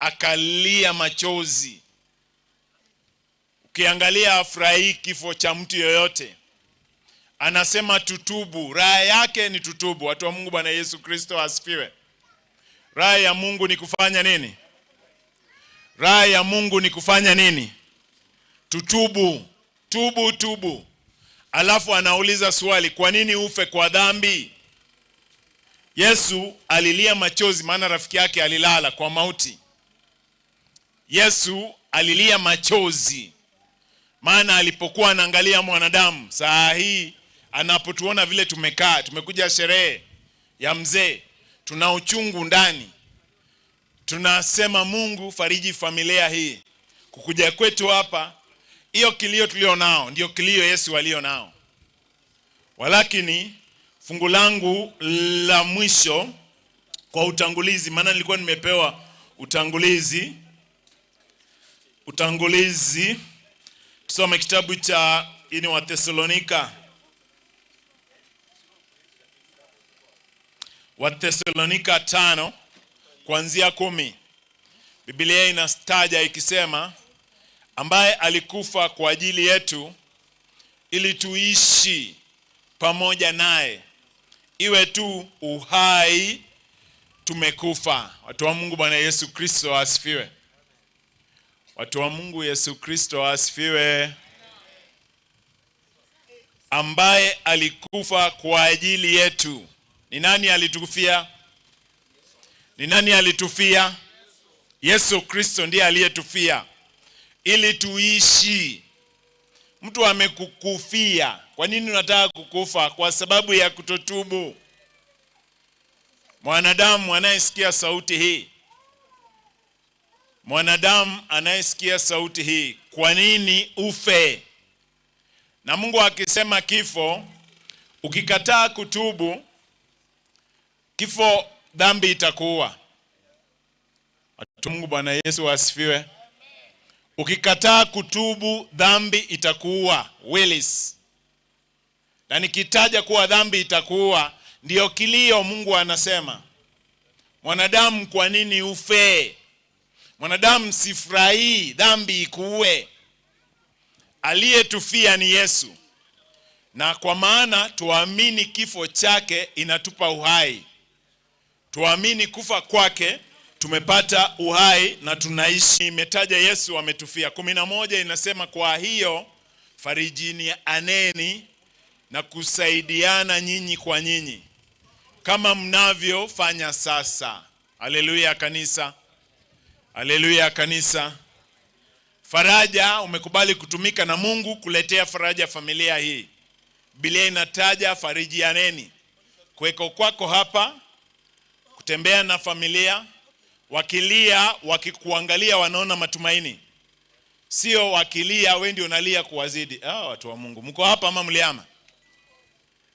Akalia machozi. Ukiangalia afurahii kifo cha mtu yoyote. Anasema tutubu. Raha yake ni tutubu. Watu wa Mungu, Bwana Yesu Kristo asifiwe. Raha ya Mungu ni kufanya nini? Raha ya Mungu ni kufanya nini? Tutubu, tubu, tubu. Alafu anauliza swali, kwa nini ufe kwa dhambi? Yesu alilia machozi, maana rafiki yake alilala kwa mauti. Yesu alilia machozi, maana alipokuwa anaangalia mwanadamu, saa hii anapotuona vile tumekaa, tumekuja sherehe ya mzee, tuna uchungu ndani, tunasema Mungu fariji familia hii. Kukuja kwetu hapa, hiyo kilio tulio nao ndio kilio Yesu alio nao. Walakini fungu langu la mwisho kwa utangulizi, maana nilikuwa nimepewa utangulizi. Utangulizi, tusome kitabu cha ini wa Thessalonika, Wathessalonika 5 kuanzia 10. Biblia inastaja ikisema, ambaye alikufa kwa ajili yetu ili tuishi pamoja naye, iwe tu uhai tumekufa. Watu wa Mungu, Bwana Yesu Kristo asifiwe. Watu wa Mungu, Yesu Kristo asifiwe. Ambaye alikufa kwa ajili yetu. Ni nani alitufia? Ni nani alitufia? Yesu Kristo ndiye aliyetufia ili tuishi. Mtu amekukufia. Kwa nini unataka kukufa? Kwa sababu ya kutotubu. Mwanadamu anayesikia sauti hii, mwanadamu anayesikia sauti hii, kwa nini ufe? Na Mungu akisema kifo, ukikataa kutubu, kifo, dhambi itakuua. Watu Mungu, Bwana Yesu asifiwe. Ukikataa kutubu, dhambi itakuua. Willis. Na nikitaja kuwa dhambi itakuua, ndio kilio Mungu anasema, mwanadamu, kwa nini ufe? Mwanadamu, sifurahii dhambi ikuue. Aliyetufia ni Yesu, na kwa maana tuamini kifo chake inatupa uhai, tuamini kufa kwake tumepata uhai na tunaishi. Imetaja Yesu ametufia. 11 inasema, kwa hiyo farijini aneni na kusaidiana nyinyi kwa nyinyi kama mnavyofanya sasa. Haleluya kanisa, haleluya kanisa. Faraja, umekubali kutumika na Mungu kuletea faraja familia hii. Biblia inataja farijianeni. Kuweko kwako hapa, kutembea na familia, wakilia, wakikuangalia wanaona matumaini. Sio wakilia wewe ndio unalia kuwazidi. Watu wa Mungu, mko hapa ama mliama?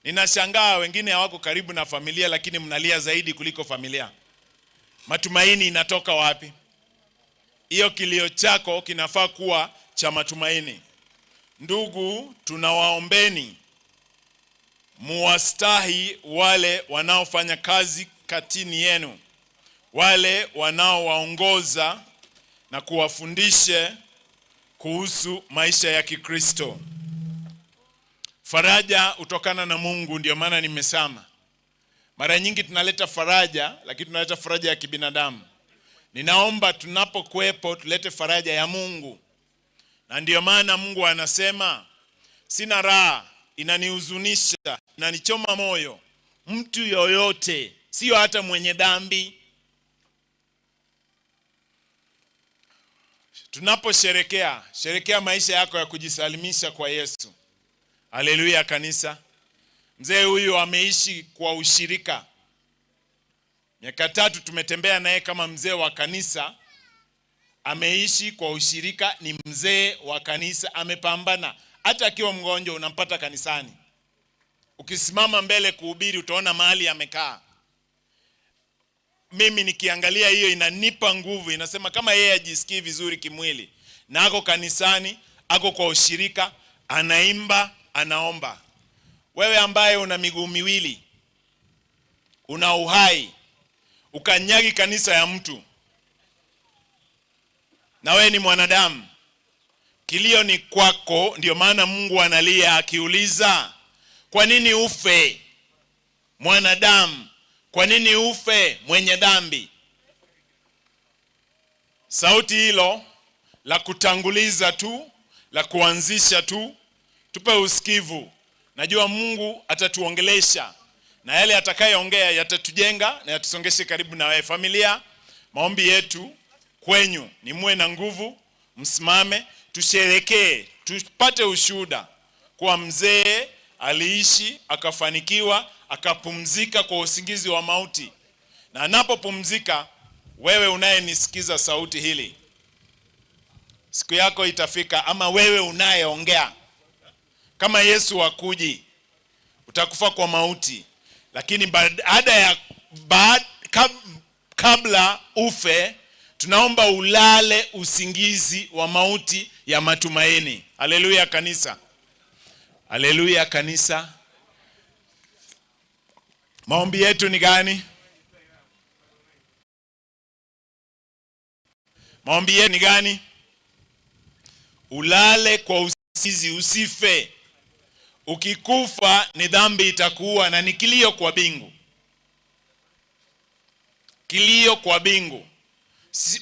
Ninashangaa wengine hawako karibu na familia, lakini mnalia zaidi kuliko familia. Matumaini inatoka wapi? Hiyo kilio chako kinafaa kuwa cha matumaini. Ndugu, tunawaombeni muwastahi wale wanaofanya kazi katini yenu, wale wanaowaongoza na kuwafundishe kuhusu maisha ya Kikristo. Faraja hutokana na Mungu, ndio maana nimesema mara nyingi tunaleta faraja, lakini tunaleta faraja ya kibinadamu. Ninaomba tunapokuwepo tulete faraja ya Mungu, na ndio maana Mungu anasema sina raha, inanihuzunisha, inanichoma moyo mtu yoyote, sio hata mwenye dhambi. Tunaposherekea, sherekea maisha yako ya kujisalimisha kwa Yesu. Haleluya kanisa. Mzee huyu ameishi kwa ushirika miaka 3, tumetembea naye kama mzee wa kanisa. Ameishi kwa ushirika, ni mzee wa kanisa, amepambana. Hata akiwa mgonjwa unampata kanisani. Ukisimama mbele kuhubiri utaona mahali amekaa. Mimi nikiangalia hiyo inanipa nguvu, inasema kama yeye hajisikii vizuri kimwili na ako kanisani, ako kwa ushirika, anaimba, anaomba. Wewe ambaye una miguu miwili, una uhai, ukanyagi kanisa ya mtu. Na wewe ni mwanadamu, kilio ni kwako. Ndio maana Mungu analia akiuliza, kwa nini ufe mwanadamu? Kwa nini ufe mwenye dhambi? Sauti hilo la kutanguliza tu, la kuanzisha tu, tupe usikivu. Najua Mungu atatuongelesha na yale atakayoongea yatatujenga na yatusongeshe karibu na wewe. Familia, maombi yetu kwenyu ni muwe na nguvu, msimame, tusherekee, tupate ushuhuda kuwa mzee aliishi akafanikiwa akapumzika kwa usingizi wa mauti. Na anapopumzika, wewe unayenisikiza sauti hili, siku yako itafika, ama wewe unayeongea, kama Yesu hakuji, utakufa kwa mauti. Lakini baada ya baad, kab, kabla ufe, tunaomba ulale usingizi wa mauti ya matumaini. Haleluya kanisa, haleluya kanisa. Maombi yetu ni gani? Maombi yetu ni gani? Ulale kwa usingizi, usife. Ukikufa ni dhambi itakuua, na ni kilio kwa bingu, kilio kwa bingu.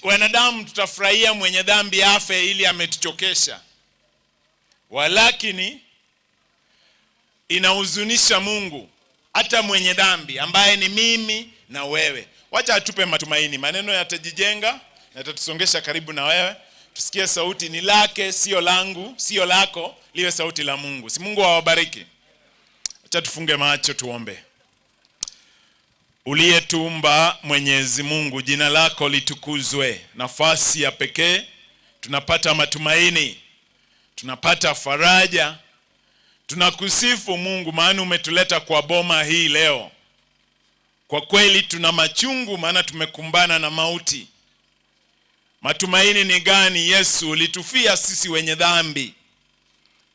Wanadamu tutafurahia mwenye dhambi afe ili ametuchokesha, walakini inahuzunisha Mungu hata mwenye dhambi ambaye ni mimi na wewe. Wacha atupe matumaini, maneno yatajijenga na yatatusongesha karibu na wewe. Tusikie sauti ni lake, sio langu, sio lako, liwe sauti la Mungu. Si Mungu awabariki. Acha tufunge macho tuombe. Uliyetuumba Mwenyezi Mungu, jina lako litukuzwe. Nafasi ya pekee tunapata matumaini, tunapata faraja. Tunakusifu Mungu, maana umetuleta kwa boma hii leo. Kwa kweli tuna machungu, maana tumekumbana na mauti. Matumaini ni gani? Yesu, ulitufia sisi wenye dhambi.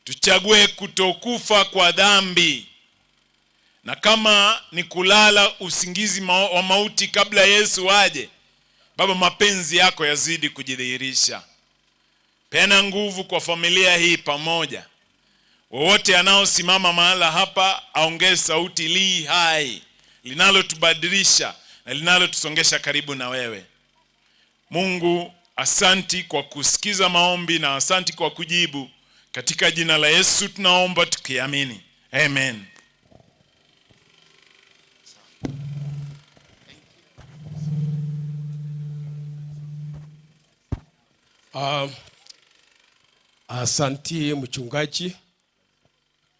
Tuchague kutokufa kwa dhambi, na kama ni kulala usingizi wa mauti kabla Yesu aje, Baba, mapenzi yako yazidi kujidhihirisha. Peana nguvu kwa familia hii pamoja. Wowote anaosimama mahala hapa aongee sauti li hai linalotubadilisha na linalotusongesha karibu na wewe. Mungu, asanti kwa kusikiza maombi na asanti kwa kujibu. Katika jina la Yesu tunaomba tukiamini. Amen. Asanti mchungaji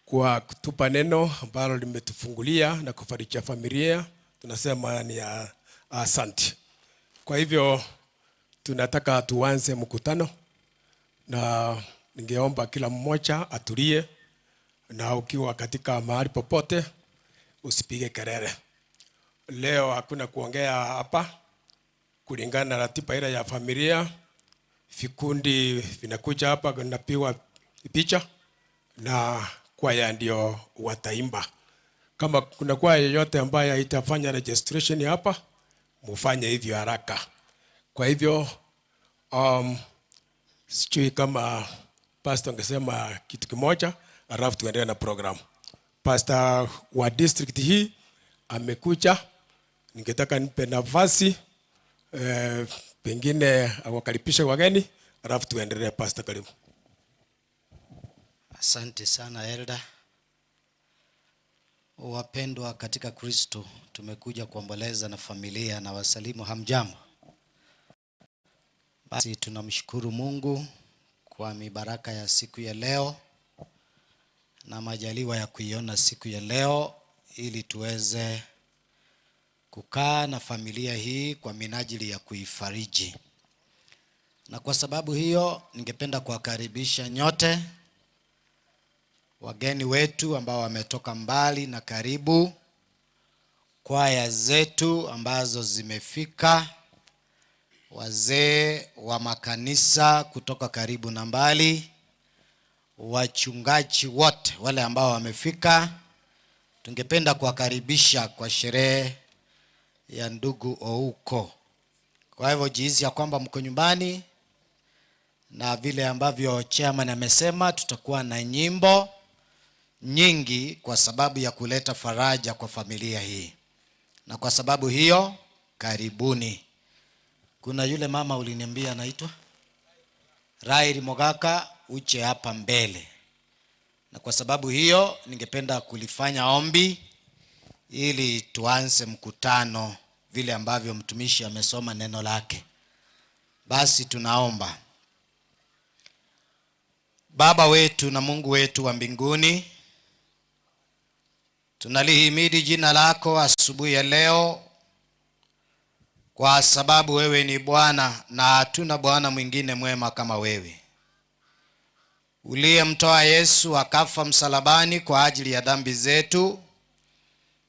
kwa kutupa neno ambalo limetufungulia na kufariji familia. Tunasema ni asanti. Kwa hivyo tunataka tuanze mkutano, na ningeomba kila mmoja atulie, na ukiwa katika mahali popote usipige kelele. Leo hakuna kuongea hapa kulingana na ratiba ile ya familia. Vikundi vinakuja hapa vinapigwa picha na kwaya ndio wataimba. Kama kuna kwaya yoyote ambayo haitafanya registration hapa, mufanye hivyo haraka. Kwa hivyo sijui kama pastor angesema kitu kimoja, alafu tuendelee na program. Pastor wa district hii amekuja, ningetaka nipe nafasi pengine awakaribishe wageni, alafu tuendelee. Pastor, karibu. Asante sana Elda. Wapendwa katika Kristo, tumekuja kuomboleza na familia na wasalimu hamjambo. Basi tunamshukuru Mungu kwa mibaraka ya siku ya leo na majaliwa ya kuiona siku ya leo ili tuweze kukaa na familia hii kwa minajili ya kuifariji. Na kwa sababu hiyo ningependa kuwakaribisha nyote wageni wetu ambao wametoka mbali na karibu, kwaya zetu ambazo zimefika, wazee wa makanisa kutoka karibu na mbali, wachungaji wote wale ambao wamefika, tungependa kuwakaribisha kwa sherehe ya ndugu Ouko. Kwa hivyo jihisi ya kwamba mko nyumbani. Na vile ambavyo chairman amesema, tutakuwa na nyimbo nyingi kwa sababu ya kuleta faraja kwa familia hii. Na kwa sababu hiyo, karibuni. Kuna yule mama uliniambia anaitwa Rairi Mogaka, uche hapa mbele. Na kwa sababu hiyo, ningependa kulifanya ombi ili tuanze mkutano vile ambavyo mtumishi amesoma neno lake. Basi tunaomba. Baba wetu na Mungu wetu wa mbinguni, tunalihimidi jina lako asubuhi ya leo, kwa sababu wewe ni Bwana na hatuna Bwana mwingine mwema kama wewe, uliyemtoa Yesu akafa msalabani kwa ajili ya dhambi zetu,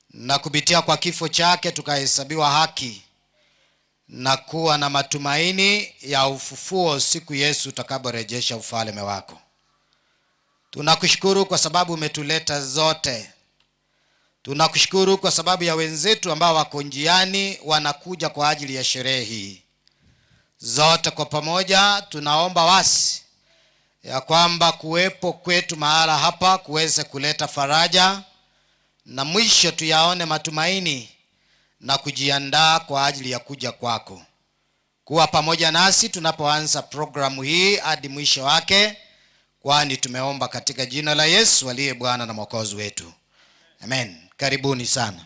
na kupitia kwa kifo chake tukahesabiwa haki na kuwa na matumaini ya ufufuo siku Yesu utakaporejesha ufalme wako. Tunakushukuru kwa sababu umetuleta zote. Tunakushukuru kwa sababu ya wenzetu ambao wako njiani wanakuja kwa ajili ya sherehe hii. Zote kwa pamoja tunaomba wasi ya kwamba kuwepo kwetu mahala hapa kuweze kuleta faraja, na mwisho tuyaone matumaini na kujiandaa kwa ajili ya kuja kwako. Kuwa pamoja nasi tunapoanza programu hii hadi mwisho wake, kwani tumeomba katika jina la Yesu aliye Bwana na Mwokozi wetu. Amen. Karibuni sana.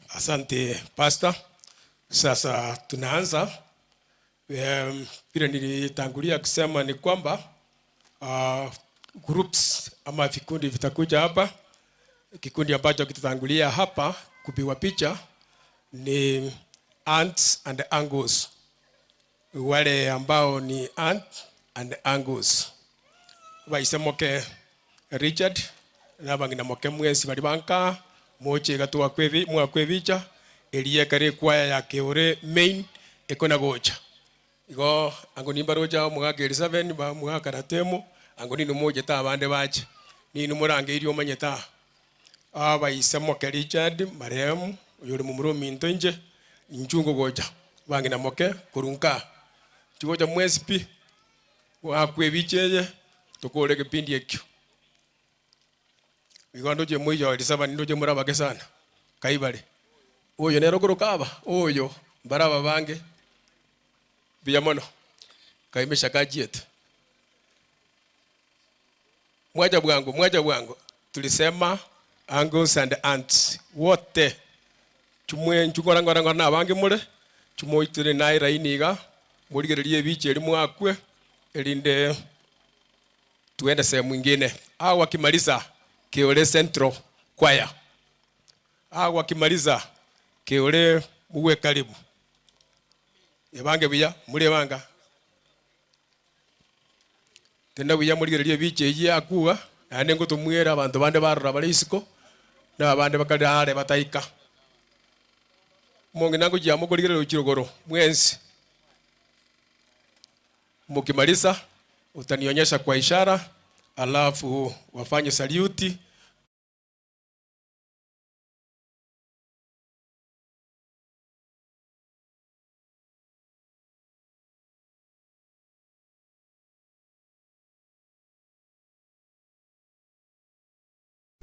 Asante Pastor. Sasa tunaanza. Vile nilitangulia kusema ni kwamba groups ama vikundi vitakuja hapa. Kikundi ambacho kitatangulia hapa kupigwa picha ni aunts and uncles. Wale ambao ni aunt and uncles. Baisemoke Richard na bangina moke mwesi bali banka moche gatua kwevi mwa kwevicha eliye kare kwaya ya keore main ekona gocha igo ango nimba roja mwaka 7 ba mwaka ratemo ango ninu moje ta bande bache ninu murange irio manyeta aba isemoke Richard marehemu yuri mumuru minto nje njungo gocha bangina moke kurunka chigocha mwesi pi wa kwevicheje tukore kipindi ekyo. Igo ndoje mwijo Elizabeth ndoje murabake sana kaibare oyo nero kurukaba oyo baraba bange biyamono kaimesha kajiet mwaja bwangu tulisema uncles and aunts wote chumwe nchukora ngora ngora na bange mure chumoitere na iraini iga murigererie biche eri mwakwe erinde tuende sehemu nyingine. Au wakimaliza Kiole Central Choir. Au wakimaliza Kiole muwe karibu. Ebange buya muri banga. Tenda buya murigererie biche yi akuwa nande ngotumwera abantu bande barora bari isiko na bande bakadare bataika. Mongi nangu jia mukurigereria uchirogoro mwenzi. Mukimaliza utanionyesha kwa ishara, alafu wafanye saluti.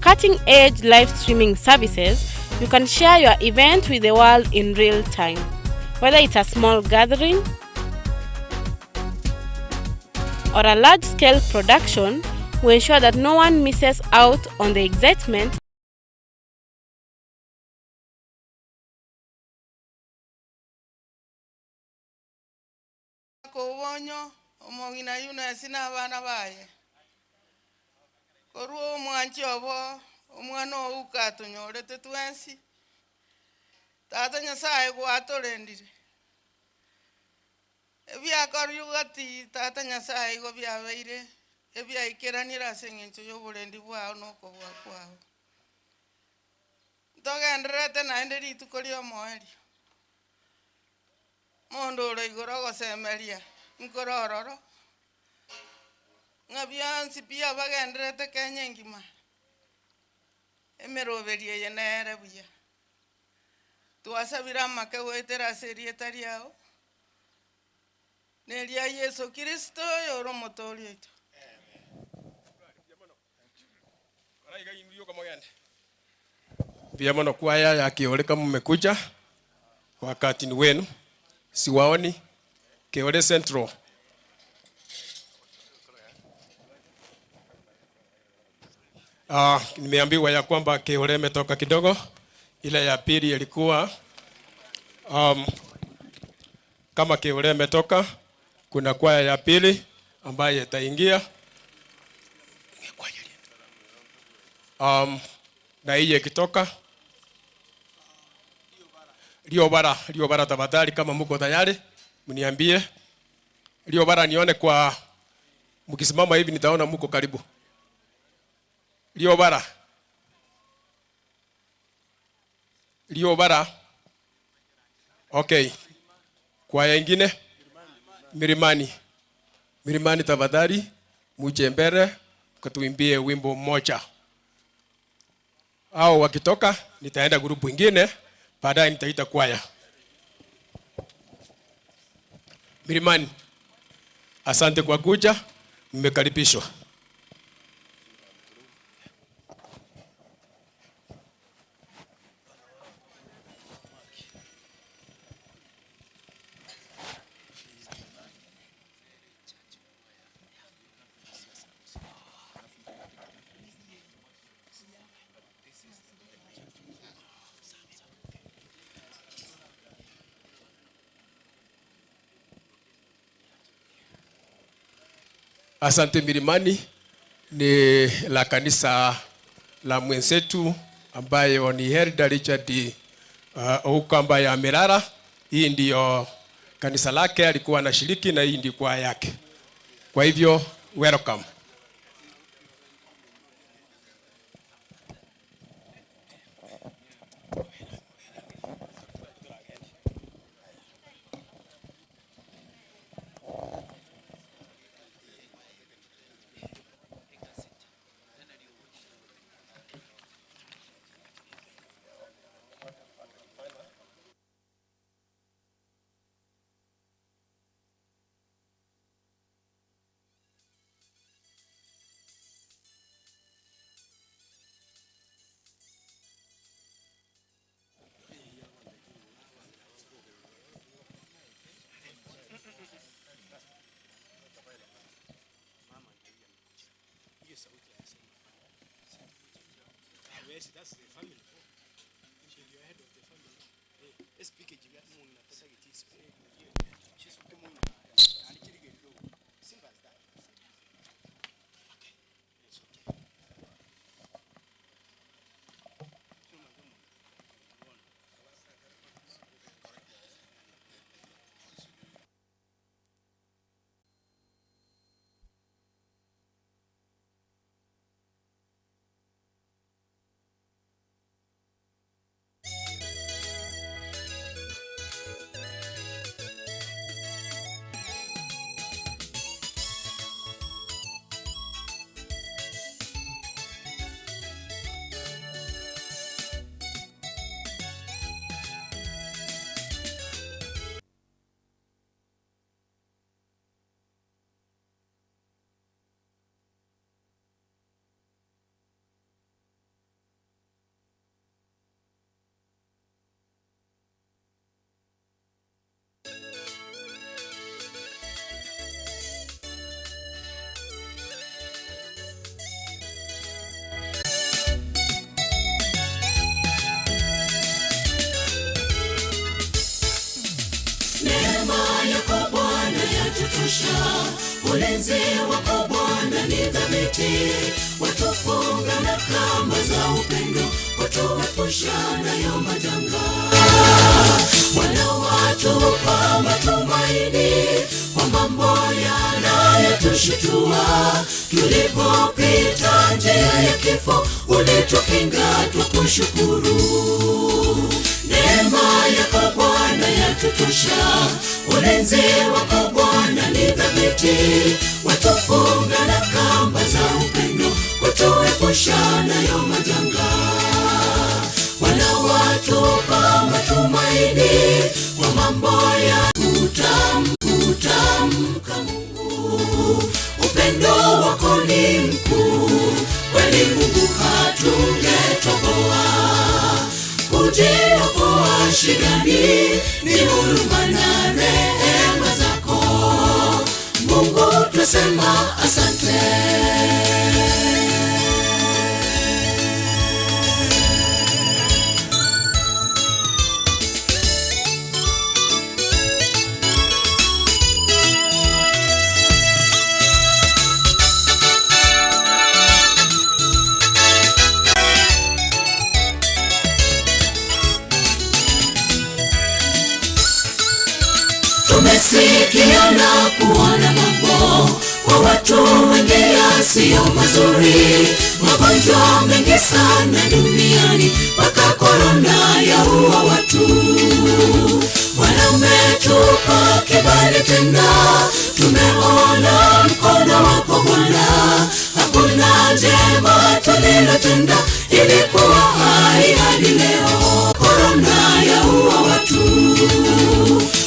Cutting-edge live streaming services, you can share your event with the world in real time. Whether it's a small gathering or a large-scale production, we ensure that no one misses out on the excitement. Kobonyo omong'ina yuno sina abana baye korwo omwanchi obo omwana ouka atonyorete twensi tata Nyasaye gwatorendire ebiakoryugati tata Nyasaye igo biabeire ebiaikeranire ase eng'encho ya oborendi bwao na okobua kwao ntogendererete naende rituko ria omoerio mondo ore igoro ogosemeria nkoro ororo ng'a bionsi pi abagendererete Kenya engima emeroberi eye nere buya twasabire amake goetera ase erieta riao Nelia Yesu Kristo yoro motori oito. Vyema na kwaya ya Kiole, kama mmekuja, wakati ni wenu. Siwaoni Kiole Central. Nimeambiwa ya kwamba Kiole imetoka kidogo, ila ya pili ilikuwa kama Kiole imetoka, kuna kwaya ya pili ambayo itaingia. Na hii ikitoka Liobara, tafadhali, kama mko tayari mniambie. Liobara nione kwa mkisimama hivi nitaona mko karibu. Liobara. Liobara. Okay. Kwa nyingine Milimani. Milimani tafadhali muje mbele mkatuimbie wimbo mmoja. Hao wakitoka nitaenda grupu ingine, baadaye nitaita kwaya. Milimani, asante kwa kuja, mmekaribishwa. Asante Milimani ni la kanisa la mwenzetu ambayo ni Herda Richard huko ambaye amelala. Hii ndio kanisa lake alikuwa anashiriki na hii ndio kwaya yake. Kwa hivyo welcome. Yes, that's the family. You're head of the family. Simple as that. Okay. It's okay. Ulinzi wako Bwana ni thabiti, watufunga na kamba za upendo, kutuepusha nayo majanga. Bwana watupa matumaini kwa mambo yanayotushitua, tulipopita njia ya kifo ulitukinga, tukushukuru. Neema yako Bwana yatutosha, ulinzi wako Bwana ni thabiti, watufunga na kamba za upendo, kutuepusha nayo majanga. Bwana watupa matumaini kwa mambo ya kutamka. kutamka Mungu, upendo wako ni mkuu, kweli Mungu hatungetoboa. Kujiokoa shidani ni huruma na rehema zako, Mungu twasema asante. Tumesikia na kuona mambo kwa watu wengi yasiyo mazuri, magonjwa mengi sana duniani, mpaka korona yaua watu. Bwana umetupa kibali tena, tumeona mkono wako Bwana, hakuna jema tulilotenda ili kuwa hai hadi leo. Korona yaua watu.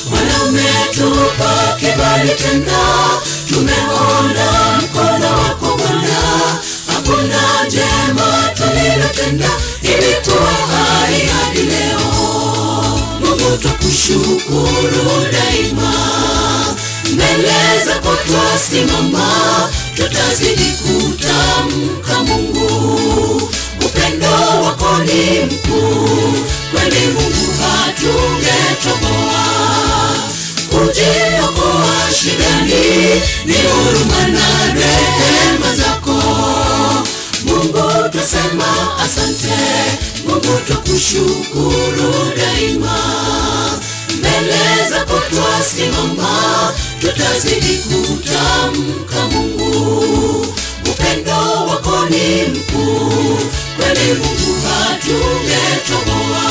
Bwana umetupa kibali tena, tumeona mkono wako Bwana, hakuna jema tulilotenda ili tuwe hai hadi leo. Mungu twakushukuru daima, mbele zako twasimama, tutazidi kutamka Mungu, upendo wako ni mkuu, kweli Mungu hatungetoboa. Kujiokoa shidani ni huruma na rehema zako, Mungu twasema asante, Mungu twakushukuru daima, mbele zako twasimama, tutazidi kutamka Mungu, upendo wako ni mkuu, kweli Mungu hatungetoboa.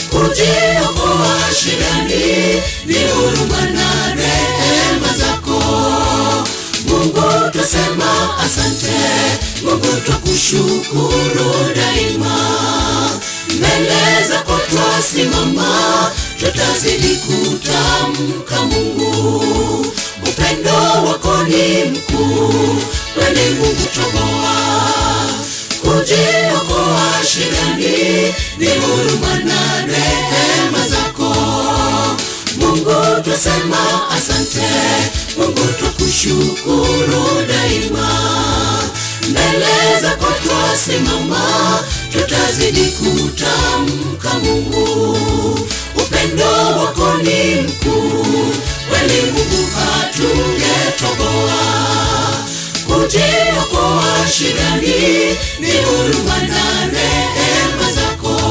Kujiokoa shidani ni huruma na rehema zako, Mungu twasema asante, Mungu twakushukuru daima, mbele zako twasimama, tutazidi kutamka Mungu, upendo wako ni mkuu, kweli Mungu toboa. Kujiokoa shidani ni huruma na rehema zako, Mungu twasema asante, Mungu twakushukuru daima, mbele zako twasimama, tutazidi kutamka Mungu, upendo wako ni mkuu, kweli Mungu hatungetoboa. Kujiokoa shidani ni huruma na rehema zako,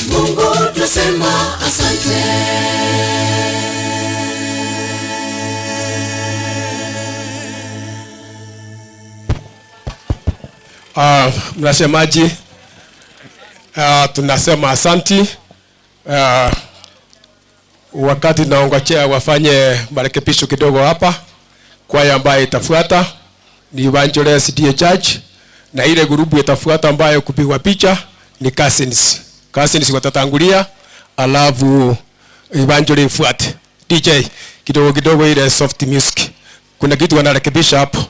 Mungu twasema asante. Mnasemaji, tunasema asanti. Wakati naongojea wafanye marekebisho kidogo hapa, kwaya ambayo itafuata ni Evangelist CDA Church, na ile grupu itafuata ambayo kupigwa picha ni Cousins. Cousins watatangulia, alafu Evangelist ifuate. DJ kidogo kidogo ile soft music, kuna kitu wanarekebisha hapo.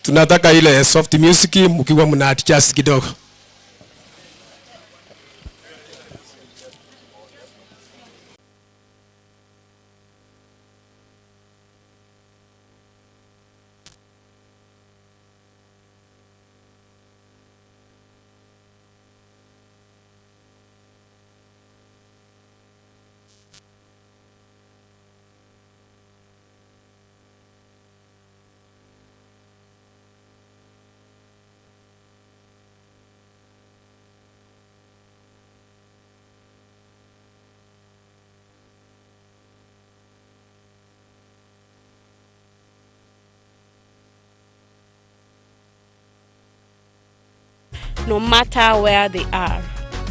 Tunataka ile soft music mkiwa mna adjust kidogo. No matter where they are.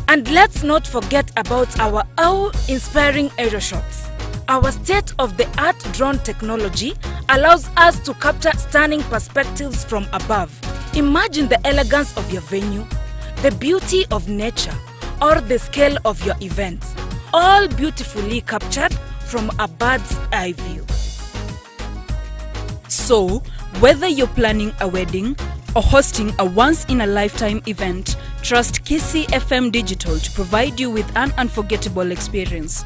And let's not forget about our awe-inspiring aerial shots. Our state-of-the-art drone technology allows us to capture stunning perspectives from above. Imagine the elegance of your venue, the beauty of nature, or the scale of your event. All beautifully captured from a bird's eye view. So, whether you're planning a wedding or hosting a once in a lifetime event, trust Kisii FM Digital to provide you with an unforgettable experience.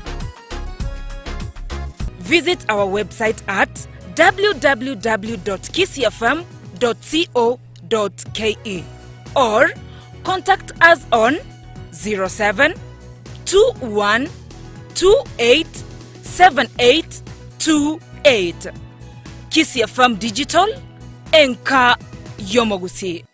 Visit our website at www.kisiifm.co.ke or contact us on 07 21 28 7828. Kisii FM Digital, Enka Yomogusi.